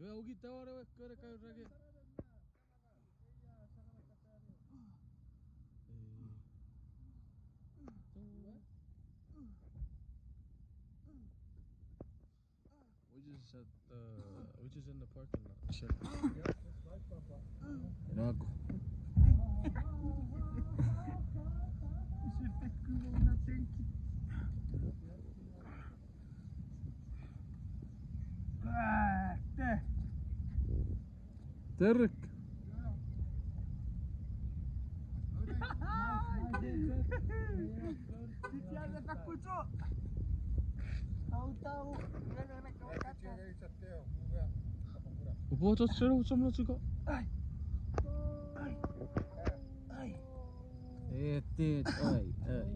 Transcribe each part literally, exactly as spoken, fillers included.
Ewe uki tawar ewe kone kaurage. We just at the, we just in the parking lot. Shit. Nako. Terek. Upo chochero uchom lo chiko. Etit, ai, ai.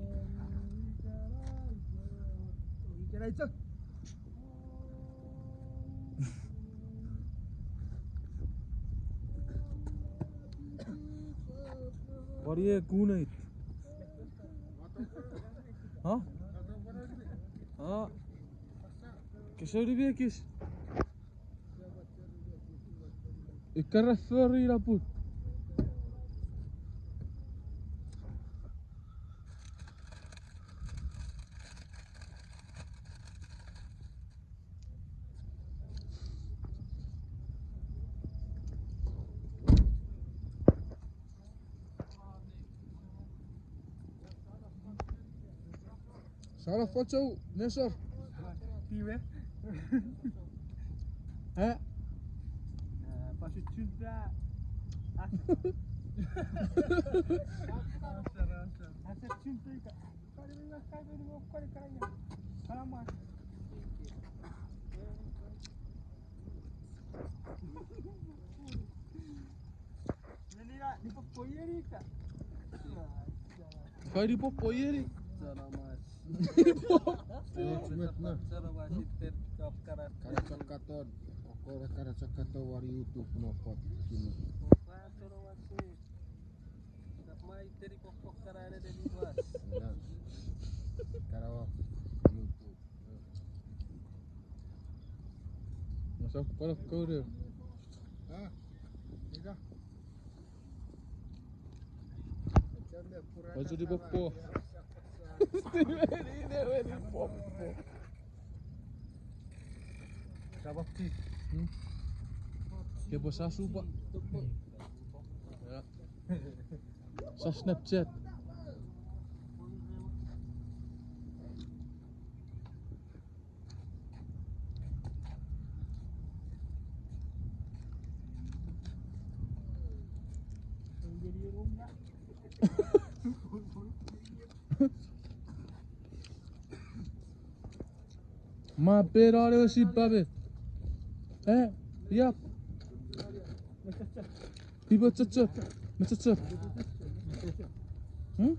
Pwari e kunait. Ha? Ha? Kese uni mi ekis. Ikkara fori ina pun. Sara fochou, nesor. Tiwe. Eh? Pasu chunta. Asa chunta ika. Kai ni popo ieri. Kara chakaton. Okora kara chakaton wari YouTube no pot kini. Kap mai teri pokpok kara ene teri was. Ina. Kara wa YouTube. Masok kolok koude. Ah. Ika. Ochu di pokpo. Ni ne weni pokpo. Sabapti. Hmm? Kepo sasupa. Ya. Sa Snapchat. Ma peno ne osi pape. Eh, yap. Ipo chochot. Me chochot. Hmm?